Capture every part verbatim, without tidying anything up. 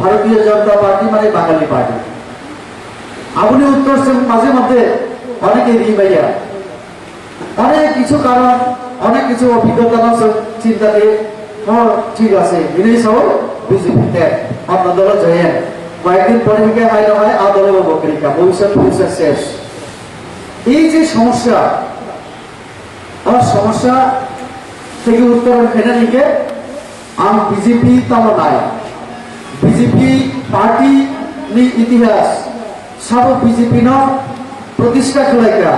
ভারতীয় জনতা পার্টি মানে বাঙালি পার্টি। আপনি উত্তর মাঝে মধ্যে অনেকে রিবাইয়া, অনেক কিছু কারণ, অনেক কিছু অভিজ্ঞতা আছে, চিন্তা দিয়ে, হ্যাঁ, ঠিক আছে, বিনয় সহ বিজেপি ত্যাগ, অন্য দল জয়েন। কয়েকদিন পরে থেকে হয় না হয় আ দলে বকরিকা, ভবিষ্যৎ ভবিষ্যৎ শেষ। এই যে সমস্যা, আর সমস্যা থেকে উত্তরণ খেলে নিকে আম বিজেপি তামো নাই। বিজেপি পার্টি নি ইতিহাস, সাবো বিজেপি no প্রতিষ্ঠা খেলাইকা,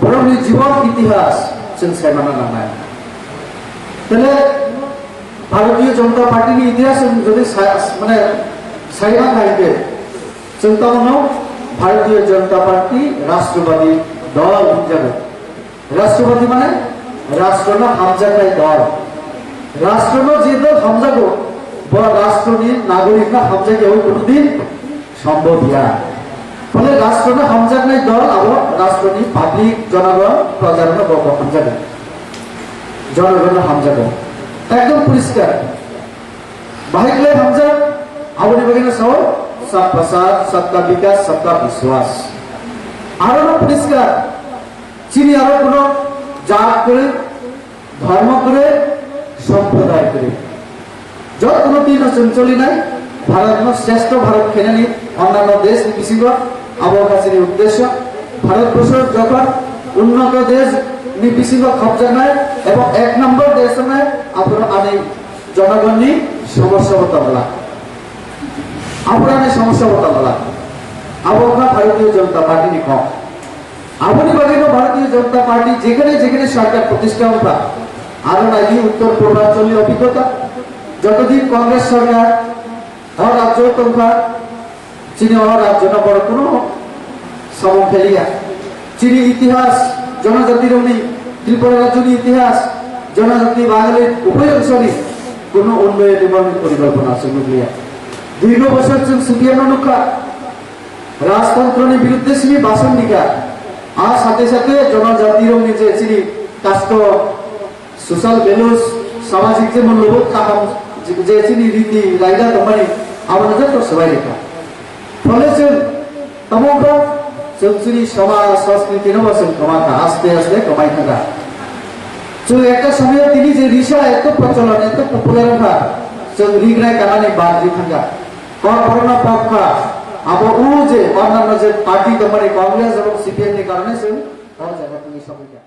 বরং নি জীবন ইতিহাস, চুন সাইমানা নামায়। তাহলে ভারতীয় জনতা পার্টি নি ইতিহাস যদি সা-, মানে সাইমান নাইকে, চুন তামো ভারতীয় জনতা পার্টি রাষ্ট্রবাদী দল হিসাবে রাষ্ট্রপতি মানে রাষ্ট্রনো হামজাকnai dol. Rashtrono je dol hamjago, bo rashtroni nagorikno hamjakya oi kono din sombhob ya. Phole rashtrono hamjaknai dol abo rashtroni public, jonogon, projarno bo bo hamjago. Jonogonno hamjago. Ekdom poriskar. Bahai khlai hamjak, aboni bagwino sao, sabka saath, sabka vikas, sabka vishwas. Arono poriskar, chini aro kono jat kwrwi, dharma kwrwi, somproday kwrwi. Jottono tino chwng cholinai, Bharatno shrestho Bharat khainani onnanno deshni bisingo abo wngkha chini uddesho. Bharatborsho jokhon unnoto deshni bisingo khopjaknai ebong ek number desh wngnai, aphuru ani jonogonni somosya bo tongla. Aphuru ani somosya bo tongla. Abo wngkha Bharatiya Janata Party ni kok. Aboni bagwi no Bharatiya Janata Party jekhane jekhane sarkar protistha wngkha, aro naidi uttor purbanchal ni obhiggota, jotodin Congress sarkar o rajyo tongkha, chini o rajyo no borok kuno samung kheliya. Chini itihas, jonojati rokni, Tripura rajyo ni itihas, jonojati Bangali ubhay ongso ni kuno unnoyon ni borok ni porikalpona aswk nukliya. Dui no bosor chwng C P M no nukha, Rajtantro ni biruddhe simi basan dikha. Ar sathe sathe jonojati rok ni je chini custom, social values, samajik je mullobodh kaham je chini riti raida tongmani abono joto swbai dikha. Phole chwng tamo wngkha chwng chini samaj sanskriti no bo chwng kwma kha, aste aste kwmai thangkha. Chwng ekta somoyo tini je risa eto procholon, eto popular wngkha, chwng rigrai kanani bad ri thangkha. Kokborokno pokha, abo o je onnanno je party tongmani Congress ebong C P M ni karone chwng o jaga tongwi sogwi kha.